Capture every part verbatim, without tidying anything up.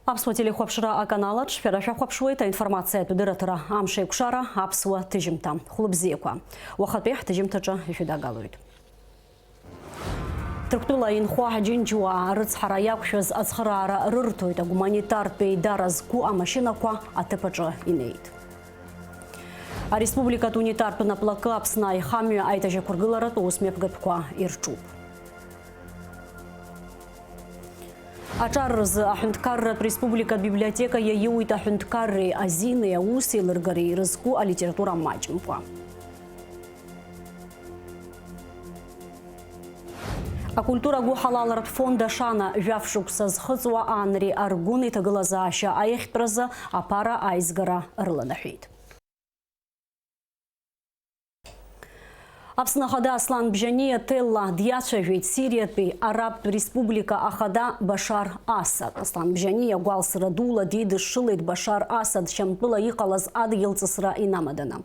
Аԥсуа телехәаԥшра аканалаҿ шәара шәахәаԥшуеит аинформациатә дырраҭара Амшеикәшара аԥсуа ҭыжьымҭа. Хәлыбзиақәа. Уахатәи ҳҭыжьымҭаҿы ишәыдагалоит. Ҭырқәтәыла инхо аџьынџьуаа рыцҳара иақәшәаз ацхыраара рырҭоит, агуманитартә еидара зқәу амашьынақәа аҭыԥ аҿы инеит. Ареспубликатә унитартә наплакы Аԥсны аихамҩа аиҭажьақәыргыларатә усмҩаԥгатәқәа ирҿуп. Аҿар рзы аҳәынҭқарратә республикатә библиотека иаиуит аҳәынҭқарреи азинеи аусеилыргареи ирызку алитература маҷымкәа. Акультура гәыҳалалратә фонд Ашана жәаф шықәса зхыҵуа Анри Аргәын иҭагылазаашьа аиахьтәразы аԥара аизгара рыланаҳәеит. Аԥсны Ахада Аслан Бжьаниа Телла диацәажәеит Сириатәи Арабтә Республика Ахада Башар Асад. Аслан Бжьаниа гәалсра дула дидышшылеит Башар Асад Шьамтәыла иҟалаз адгьылҵысра инамаданы.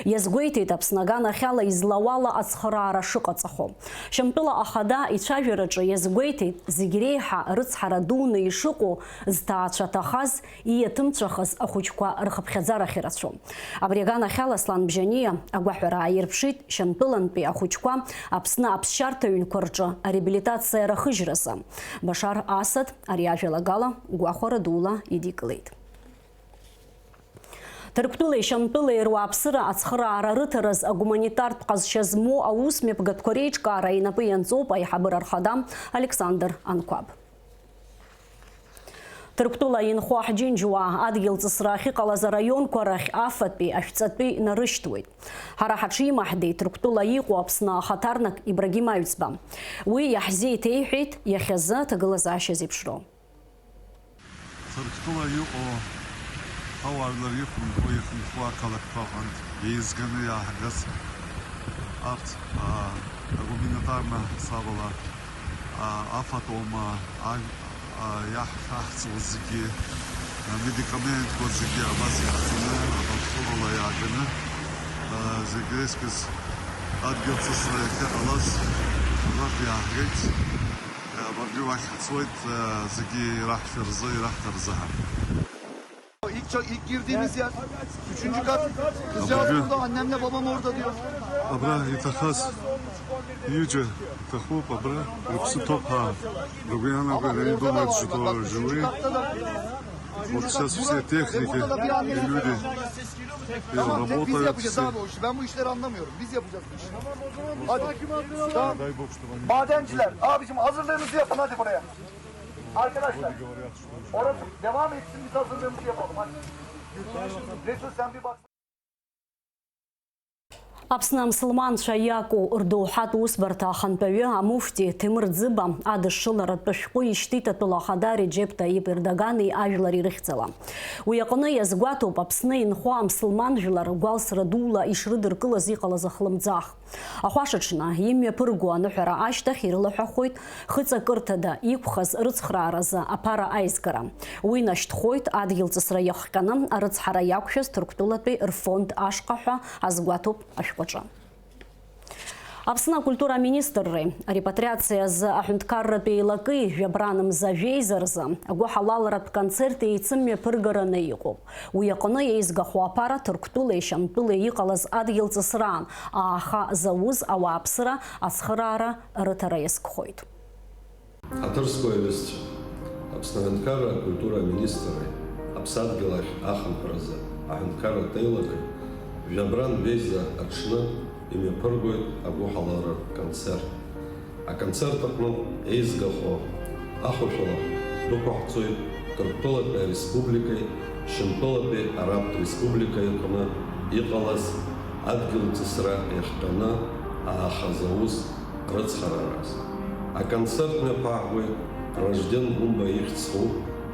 Иазгәеиҭеит Аԥсны аганахьала излауала ацхыраара шыҟаҵахо. Шьамтәыла Ахада ицәажәараҿы иазгәеиҭеит, зегь реиҳа рыцҳара дуны ишыҟоу зҭаацәа ҭахаз, ииаҭымцәахаз ахәыҷқәа рхыԥхьаӡарахь ирацәоу. Абри аганахьала Аслан Бжьаниа агәаҳәара ааирԥшит Шьамтәылантәи ахәыҷқәа Аԥсны аԥсшьарҭа ҩнқәа рҿы ареабилитациа рахыжьразы. Башар Асад ари ажәалагала гәахәара дула идикылеит. Ҭырқәтәылеи Шьамтәылеи руааԥсыра ацхыраара рыҭараз агуманитартә ҟазшьа змоу аусмҩаԥгатәқәа реиҿкаара инапы ианҵоуп аиҳабыра рхада Александр Анқәаб. Ҭырқәтәыла инхо аҳџьынџьуаа адгьылҵысра ахьыҟалаз араионқәа рахь афатәи, ашәҵатәи нарышьҭуеит. Ҳара ҳаҽимаҳдеит Ҭырқәтәыла иҟоу Аԥсны ахаҭарнак Ибрагим Аҩӡба. Уи иаҳзеиҭеиҳәеит иахьазы аҭагылазаашьа зеиԥшроу. Ҭырқәтәыла иҟоу ҳауаажәлар иқәынхо, ихынҳәуа ақалақьқәа аҟынтә еизганы иааҳгаз арҭ, аа, агуманитарна ҳасабала, аа, афатә аума, ажә-, аа, иаҳ-, иаҳҵо зегьы, амедикаментқәа зегьы абас иаҳҵаны, абарҭ рыла иааганы, аа, зегь реизгьы адгьыл ҵысра иахьыҟалаз абарҭ иааҳгеит. Абаргьы уахь ҳцоит, зегьы ираҳшәа рзы, ираҳҭар рзыҳәан. İlk, ça- ilk girdiğimiz yer. Üçüncü kat. Kızcağız burada, annemle babam orada diyor. Абра иҭахаз ҩыџьа иҭахуп, абра рыԥсы ҭоуп ҳәа ргәы иаанагоит, они думают, что живые. Вот сейчас все техники и люди. Tamam, biz yapacağız abi o işi. Ben bu işleri anlamıyorum. Biz yapacağız bu işi. Hadi. Tamam. Madenciler, abicim hazırlığınızı yapın hadi buraya. Arkadaşlar, orası devam etsin, biz hazırlığımızı yapalım hadi. Resul, sen bir bak. Аԥсны амсылманцәа иаку рдоуҳатә усбарҭа ахантәаҩы амуфти Ҭемыр Ӡыба адышшыларатә шәҟәы ишьҭит атәыла ахада Реџьеԥ Таип Ердогани ажәлар ирыхьӡала. Уи аҟны иазгәаҭоуп Аԥсны инхо амсылман жәлар гәалсра дула ишрыдыркылаз иҟалаз ахлымӡаах. Ахәашаҽны имҩаԥырго аныҳәара ашьҭахь ирылаҳәахоит хыҵакырҭада иқәхаз рыцхрааразы аԥара аизгара. Уи нашьҭхоит адгьылҵысра иахҟьаны арыцҳара иақәшәаз Ҭырқәтәылатәи рфонд ашҟа ҳәа азгәаҭоуп ашәҟәаҿы. Аԥсны акультура аминистрреи арепатриациа азы аҳәынҭқарратә еилакеи жәабран мза жәеиза рзы агәыҳалалратә концерт еицымҩаԥыргараны иҟоуп. Уи аҟны еизгахо аԥара Ҭырқәтәылеи Шьамтәылеи иҟалаз адгьылҵысраан ааха зауз ауааԥсыра ацхыраара рыҭара иазкхоит. Ҳаҭыр зқәу аҩызцәа, Аԥсны аҳәынҭқарра акультура аминистрреи Аԥсадгьыл ахь ахынҳәразы аҳәынҭқарратә еилакеи жәабран жәеиза аҽны имҩаԥыргоит агәыҳалалратә концерт. Аконцерт аҟны еизгахо ахәашәала дәықәаҳҵоит Ҭырқәтәылатәи ареспубликеи Шьамтәылатәи Арабтә республикеи рҟны иҟалаз адгьылҵысра иахҟьаны ааха зауз рыцхраараз. Аконцерт мҩаԥаагоит Ражден Гәымба ихьӡ зху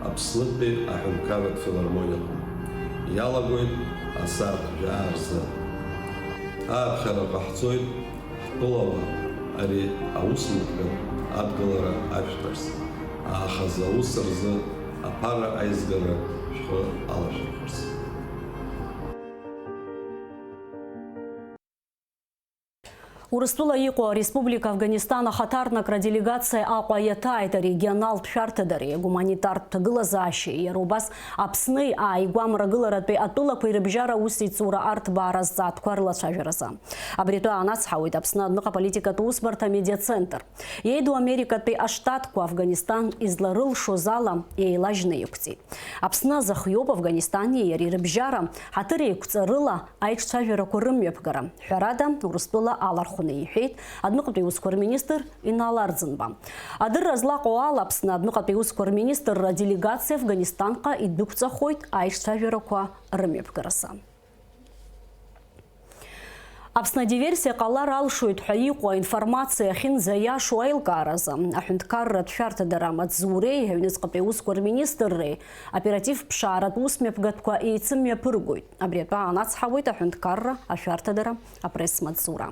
Аԥснытәи аҳәынҭқарратә филармониаҟны. Иалагоит асааҭ жәаа рзы. Ааԥхьара ҟаҳҵоит ҳтәылауаа ари аусмҩаԥгатә адгылара ашәҭарц, аахаз аус рзы аԥара аизгара шәхы алашәырхәырц. Урыстәыла иҟоу ареспублика Афганистан ахаҭарнакра делегациа Аҟәа иаҭааит арегионалтә шәарҭадареи агуманитартә ҭагылазаашьеи, иара убас Аԥсни ааигәа мрагыларатәи атәылақәеи рыбжьара аусеицура арҭбаара азҵаатәқәа рылацәажәаразы. Абри атәы аанацҳауеит Аԥсны адәныҟа политикатә усбарҭа медиацентр. Иеиду Америкатәи Аштатқәа Афганистан изларылшоз ала еилажьны иқәҵит. Аԥсны азахиоуп Афганистани иареи рыбжьара, ҳаҭыр еиқәҵарыла аиҿцәажәарақәа рымҩаԥгара, ҳәарада, Урыстәыла алархәны иҳәеит адәныҟатәи усқәа рминистр Инал Арӡынба. Адырра злаҟоу ала, Аԥсны адәныҟатәи усқәа рминистрра делегациа Афганистанҟа идәықәҵахоит аиҿцәажәарақәа рымҩаԥгаразы. Аԥсны адиверсиа ҟалар алшоит ҳәа иҟоу аинформациа ахьынӡаиашоу аилкааразы, аҳәынҭқарратә шәарҭадара амаҵзуреи аҩныҵҟатәи аусқәа рминистрреи оператив ԥшааратә усмҩаԥгатәқәа еицымҩаԥыргоит. Абри атәы аанацҳауеит аҳәынҭқарра ашәарҭадара апресс-маҵзура.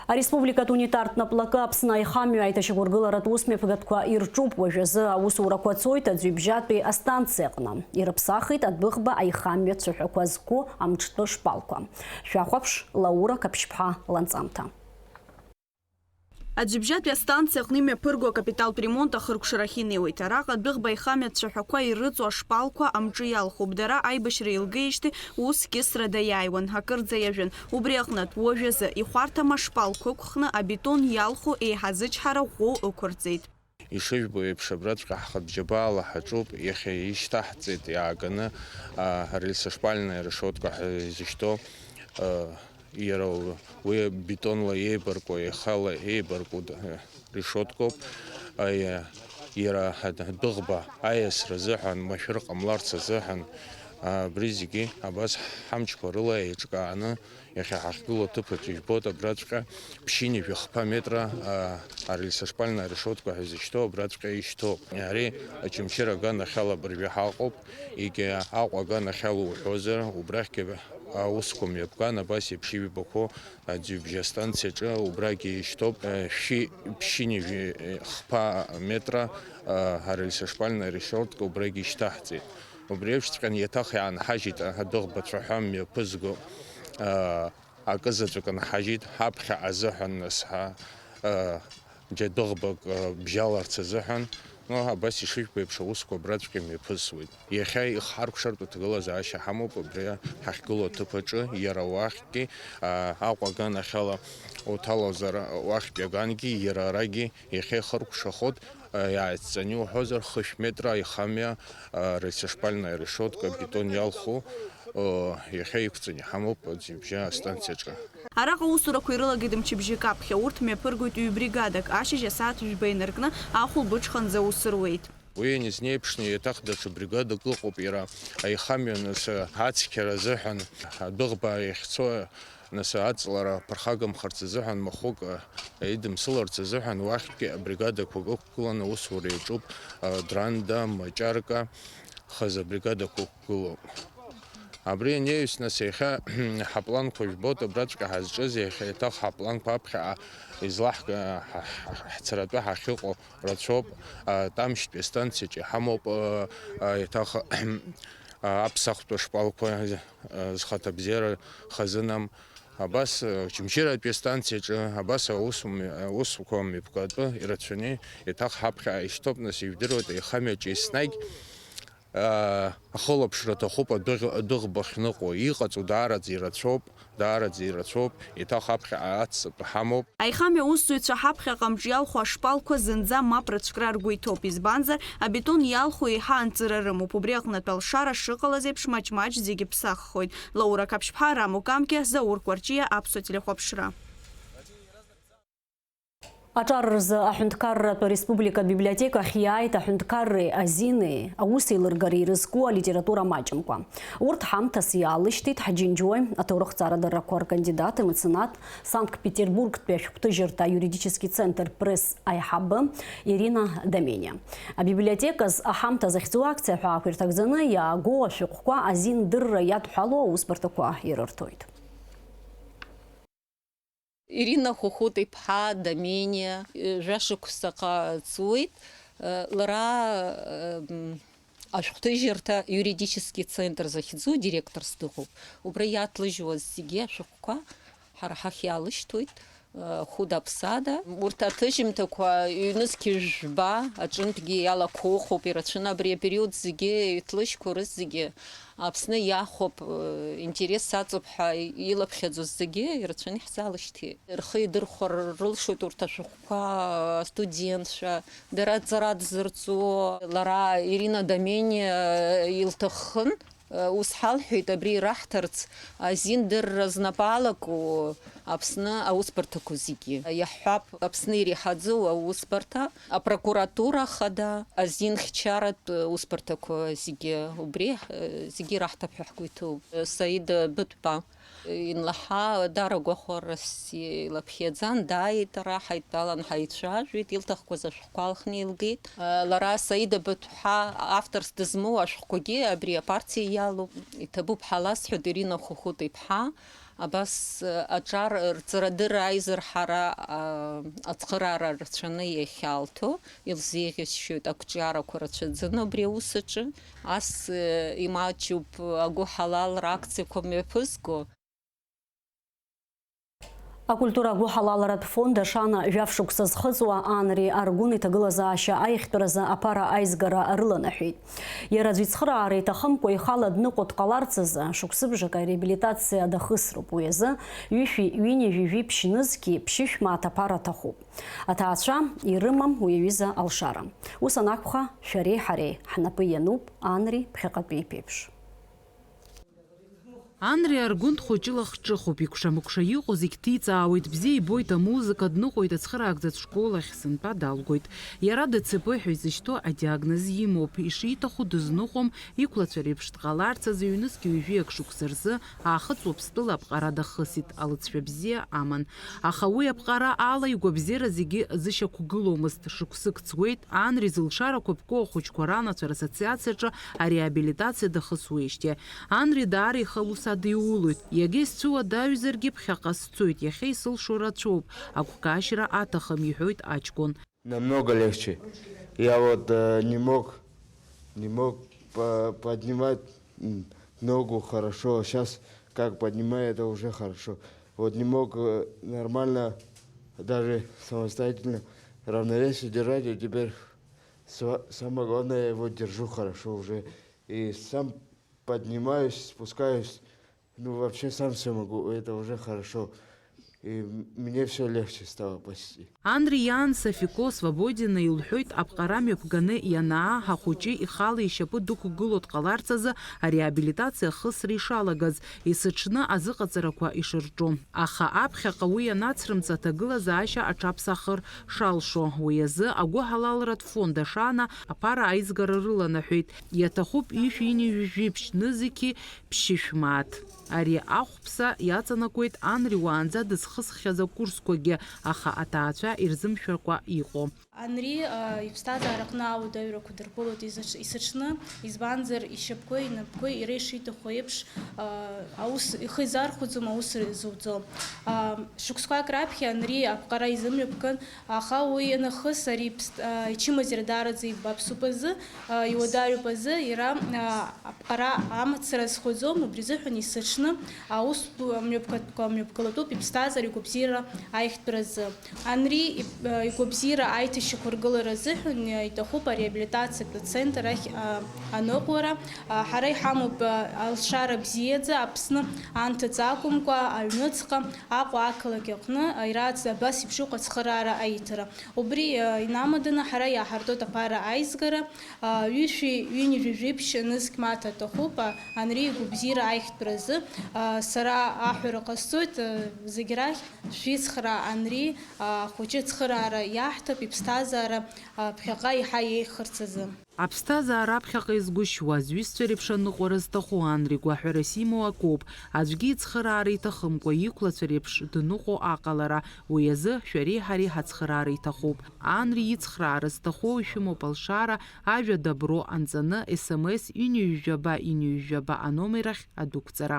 Ареспубликатә унитартә наплакы Аԥсны аихамҩа аиҭашьақәыргыларатә усмҩаԥгатәқәа ирҿуп. Уажәазы аусурақәа цоит аӡҩыбжьатәи астанциаҟны. Ирыԥсахит адәыӷба аихамҩа цәаҳәақәа зқәу амҿтәы шпалқәа. Шәахәаԥш, Лаура Қаԥшьԥҳа ланҵамҭа. Аӡҩыбжьатәи астанциаҟны имҩаԥырго акапиталтә ремонт ахыркәшарахь инеиуеит. Араҟа адәыӷба аихамҩа цәаҳәақәа ирыҵоу ашпалқәа амҿы иалхуп. Дара аибашьра еилгеижьҭеи ус кьысрада иааиуан, акырӡа иажәын. Убри аҟнытә, уажәазы ихәарҭам ашпалқәа ықәхны абетон иалху еиҳа зычҳара ӷәӷәоу ықәырҵеит. Ишыжәбо еиԥш, абраҵәҟьа ҳхатә џьабаала ҳаҿуп, иахьа ишьҭаҳҵеит иааганы, а, арельсошпальная решетка ҳәа изышьҭоу, а, иара у-, уи бетонла еибарку, еихала еибарку д-, решеткоуп. А, иа-, иара ҳа-, ҳдәыӷба аиасра азыҳәан, машәыр ҟамларц азыҳәан, а, абри зегьы абас ҳамчқәа рыла еиҿкааны, иахьа ҳахьгылоу аҭыԥаҿ ижәбоит, абраҵәҟьа ԥшьынҩажәи хԥа метра, а, арельсошпальная решетка ҳәа изышьҭоу абраҵәҟьа ишьҭоуп. Ари Очамчыра аганахьала абыржәы ҳаҟоуп, егьа Аҟәа аганахьала уҳәозар, убрахьгьы аусқәа мҩаԥган, абас еиԥш иҩбақәоу аӡҩыбжьа астанциаҿы убрагьы ишьҭоуп, а, шәи-, ԥшьынҩажәи хԥа метра, а, арельсошпальная решетка убрагьы ишьҭаҳҵеит. Убри еиԥшҵәҟьаны еиҭах иаанҳажьит адәыӷба цәаҳәа мҩаԥызго, а, акызаҵәык нҳажьит, ҳаԥхьаҟа азыҳәан нас ҳа, а, џьа дәыӷбак, а, бжьаларц азыҳәан, ну, абас ишыжәбо еиԥш аусқәа абраҵәҟьа имҩаԥысуеит. Иахьа ихҳаркәшартә аҭагылазаашьа ҳамоуп абри ҳахьгылоу аҭыԥ аҿы, иара уахьгьы, а, Аҟәа аганахьала уҭалозар, уахьтәи агангьы, иара арагьы иахьа ихыркәшахоит, а, иааҵҵаны иуҳәозар, хышә метра аихамҩа, а, рельсошпальная решетка, бетон иалху, а, иахьа иқәҵаны иҳамоуп Аӡҩыбжьа астанциаҿы. Араҟа аусурақәа ирылагеит мчыбжьык аԥхьа, урҭ мҩаԥыргоит ҩ-бригадак, ашьыжь асааҭ жәба инаркны ахәылбыҽханӡа аус руеит. Уи ианизнеиԥшны, еиҭах даҽа бригадак ыҟоуп, иара аихамҩа, нас, ацқьара азыҳәан, адәыӷба иахьцо, нас, аҵлара ԥырхагамхарц азыҳәан, махәык, а, идымсыларц азыҳәан, уахьтәи абригадақәак ықәгыланы аусура иаҿуп, а, Дранда, Маҷарка, хазы абригадақәа ықәгылоуп. Абри анеҩс, нас, иахьа ҳапланқәа жәбоит, абраҵәҟьа ҳазҿыз, иахьа еиҭах ҳапланқәа аԥхьаҟа излаҳк-, ҳа-, ҳа-, ҳцаратәы ҳахьыҟоу рацәоуп, а, Тамшьтәи астанциаҿы иҳамоуп, а, а, еиҭах, а, аԥсахтәы шкәалқәа, а, зхаҭабзиара хазынам, абас, а, Очамчыратәи астанциаҿы, абас аус-, аусқәа мҩаԥгатәы ирацәаны еиҭах ҳаԥхьаҟа ишьҭоуп, нас, ижәдыруеит, аихамҩаҿы еснагь, а, ахылаԥшра аҭахуп адәыӷ-, адәыӷба ахьныҟәо, иҟаҵоу даараӡа ирацәоуп. Даараӡа ирацәоуп, еиҭах аԥхьаҟа ацҵатәы ҳамоуп. Аихамҩа аусзуҩцәа ҳаԥхьаҟа амҿы иалху ашпалқәа зынӡа мап рыцәкра ргәы иҭоуп, избанзар, абетон иалху еиҳа анҵыра рымоуп, убри аҟнытә алшара шыҟалаз еиԥш маҷ-маҷ зегьы ԥсаххоит. Лаура Қаԥшьԥҳа, Рамо Камкиа, Заур Кәарҷиа, Аԥсуа телехәаԥшра. Аҿар рзы аҳәынҭқарратә республикатә библиотекахь иааит аҳәынҭқарреи азинеи аусеилыргареи ирызку алитература маҷымкәа. Урҭ ҳамҭас иаалышьҭит ҳџьынџьуаҩ, аҭоурыхҭҵаарадыррақәа ркандидат, имеценат, Санкт-Петербургтәи ашәҟәҭыжьырҭа аиуридически центр Пресс аиҳабы Ирина Домениа. Абиблиотеказ аҳамҭа захьӡу акциа ҳәаақәа ирҭагӡаны иаагоу ашәҟәқәа азин дырра иадҳәалоу аусбарҭақәа ирырҭоит. Ирина Хәыхәыт-иԥҳа Домениа, жәашықәсаҟа ҵуеит. Лара, м, ашәҟәҭыжьырҭа иуридически центр захьӡу директорс дыҟоуп. Убра иаҭлыжьуаз зегьы ашәҟәқәа Ҳара ҳахь иаалышьҭуеит, э, хәыда-ԥсада. Урҭ аҭыжьымҭақәа ҩнызқь жәба аҿынтәгьы иалақәухуп, ирацәаны абри апериод зегьы иҭлыжьқәоу рызегьы Аԥсны иахәап, э, интерес аҵоуп ҳәа илаԥхьаӡоз зегьы ирацәаны иаҳзаалышьҭит. Рхы идырхәар рылшоит урҭ ашәҟәқәа, астудентцәа, дара аҵара дызырҵо, лара Ирина Домениа, э, илҭахын. Ус ҳалҳәеит, абри ираҳҭарц азин дырра знапы алаку Аԥсны аусбарҭақәа зегьы. Иаҳҳәап, Аԥсны иреиҳаӡоу аусбарҭа, апрокуратура ахада, азин хьчаратә усбарҭақәа зегьы убри, зегьы ираҳҭап ҳәа ҳгәы иҭоуп. Саида Бытәба инлаҳа даара гәахәарас илаԥхьаӡан, дааит ара, ҳаидтәалан ҳаицәажәеит, илҭахқәаз ашәҟәқәа алхны илгеит. Лара Саида Бытә- ҳа авторс дызмоу ашәҟәқәагьы абри апартиа иалоуп. Иҭабуп ҳәа ласҳәоит Ирина Хәыхәыт-иԥҳа. Абас, э, аҿар рҵарадырра аизырҳара, а, ацхыраара рацәаны иахьалҭо, илзеиӷьасшьоит ақәҿиарақәа рацәаӡаны убри аус аҿы. Ас, э, имаҷуп агәыҳалалра акциақәа мҩаԥызго. Акультура агәыҳалалратә фонд Ашана жәаф шықәса зхыҵуа Анри Аргәын иҭагылазаашьа аиӷьтәразы аԥара аизгара рыланаҳәеит. Иара аӡә ицхыраара иҭахымкәа ихала дныҟәо дҟаларц азы, шықәсыбжак ареабилитациа дахысроуп. Уи азы ҩышәи ҩынҩажәи жәиԥшь нызқьи ԥшьышә мааҭ аԥара аҭахуп. Аҭаацәа ирымам уи аҩыза алшара. Ус анакәха, шәареи ҳареи ҳнапы иануп Анри ԥхьаҟатәи иԥеиԥш. Анри Аргәын дхәыҷыла хҿыхуп, икәша-мыкәша иҟоу зегь ҭиҵаауеит, бзиа ибоит амузыка, дныҟәоит ацхыраагӡатә школ ахь, сынтәа далгоит. Иара ДЦП ҳәа изышьҭоу адиагноз имоуп, ишиҭаху дызныҟәом, иқәлацәа реиԥш дҟаларц азы ҩнызқь ҩажәи ак шықәса рзы Аахыҵ Уаԥстәыла аԥҟара дахысит, алыҵшәа бзиа аман. Аха уи аԥҟара ала игәабзиара зегьы зышьақәгыломызт, шықәсык ҵуеит, Анри зылшарақәа ԥку ахәыҷқәа ранацәа рассоциациаҿы ареабилитациа дахысуеижьҭеи. Анри даара ихы аус адиулоит. Иагьа исцәыуадаҩзаргьы ԥхьаҟа сцоит, иахьа исылшо рацәоуп, агәкаашьара аҭахым, иҳәоит аҷкәын. Намного легче. Я вот, э, не мог, не мог по- поднимать, м, ногу хорошо, а сейчас как поднимаю, это уже хорошо. Вот не мог, э, нормально даже самостоятельно равновесие держать, а теперь сва- самое главное, я его держу хорошо уже. И сам поднимаюсь, спускаюсь. Ну, вообще сам всё могу, это уже хорошо. И м- мне всё легче стало почти. Анри иан Сафико Свободина илҳәоит, аԥҟара мҩаԥганы ианаа, ҳахәыҷы ихала ишьапы дықәгыло дҟаларц азы ареабилитациа ахысра ишалагаз, есыҽны азыҟаҵарақәа ишырҿу. Аха аԥхьаҟа уи ианацрымҵ аҭагылазаашьа аҽаԥсахыр шалшо, уи азы агәыҳалалратә фонд Ашана аԥара аизгара рыланаҳәеит. Иаҭахуп ҩышәи ҩынҩажәи жәиԥшь нызқьи ԥшьышә мааҭ. Ари ахәԥса иаҵанакуеит Анри уаанӡа дызхысхьаз акурсқәагьы, аха аҭаацәа ирзымшәакәа иҟоу. Анри, а, иԥсҭазаараҟны ауадаҩрақәа дырԥылоит изач- есыҽны, избанзар, ишьапқәеи инапқәеи иара ишиҭаху еиԥш, а, аус ихы изархәаӡом, аус зуӡом. А, шықәсқәак раԥхьа Анри аԥҟара изымҩаԥган, аха уи ианахыс ари иԥс- а, ичымазара даараӡа ибаԥсуп азы, а, иуадаҩуп азы, иара, а, аԥҟара амацара азхәаӡом, убри азыҳәан есыҽны аус б- мҩаԥгатәқәа мҩаԥгалатәуп иԥсҭазаара игәабзиара аиӷьтәразы. Анри иб- а, игәабзиара аиҭашьақәыргылара азыҳәан, а, иҭахуп ареабилитациатә центр ахь, а, аныҟәара. А, ҳара иҳамоуп, а, алшара бзиаӡа Аԥсны анҭыҵ акәымкәа, аҩныҵҟа, Аҟәа ақалақь аҟны, а, ирац абас еиԥш иҟоу ацхыраара аиҭара. Убри, а, инамаданы ҳара иааҳартуеит аԥара аизгара, а, ҩышәи ҩынҩажәи жәиԥшь нызқь мааҭ аҭахуп, а, Анри игәабзиара аиӷьтәразы. А, сара аҳәара ҟасҵоит, а, зегь рахь, шәицхраа Анри, а, ахәыҷы ацхыраара иаҳҭап, иԥсҭазаара, а, ԥхьаҟа еиҳа еиӷьхарц азы. Аԥсҭазаара аԥхьаҟа изгәышьуа, зҩызцәа реиԥш аныҟәара зҭаху Анри гәаҳәарас имоу акоуп, аӡәгьы ицхыраара иҭахымкәа, иқәлацәа реиԥш дныҟәо аҟалара, уи азы шәареи ҳареи ҳацхыраара иҭахуп. Анри ицхраара зҭаху ишәымоуп алшара, ажәа добро анҵаны, S M S ҩынҩажәи жәаба, ҩынҩажәи жәаба аномер ахь адәықәҵара.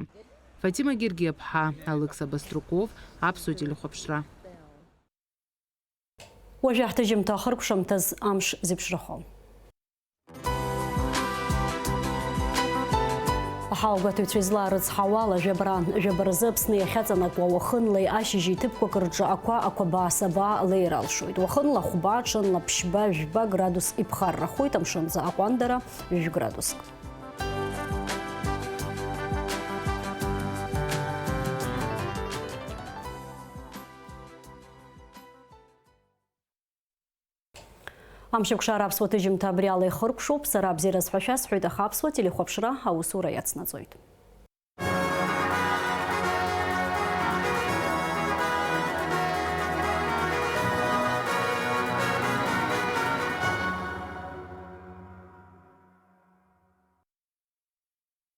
Фатима Гергиаԥҳа, Алықьса Баструков, Аԥсуа телехәаԥшра. Уажәы ҳҭыжьымҭа ахыркәшамҭаз амш зеиԥшрахо. Ҳауагәаҭаҩцәа излаарыцҳауала, жәабран, жәабаразы Аԥсны иахьаҵанакуа уахынлеи ашьыжьи ҭыԥқәак рҿы ақәа, ақәабаа, асабаа леир алшоит. Уахынла хәба, ҽынла ԥшьба, жәба градус иԥхаррахоит, амшынӡы аҟәандара, ҩажәи градуск. Амшаԥшара аԥсуа ҭыжьымҭа абри ала ихыркәшоуп. Сара абзиараз ҳәа шәасҳәоит, аха аԥсуа телехәаԥшра аусура иацнаҵоит.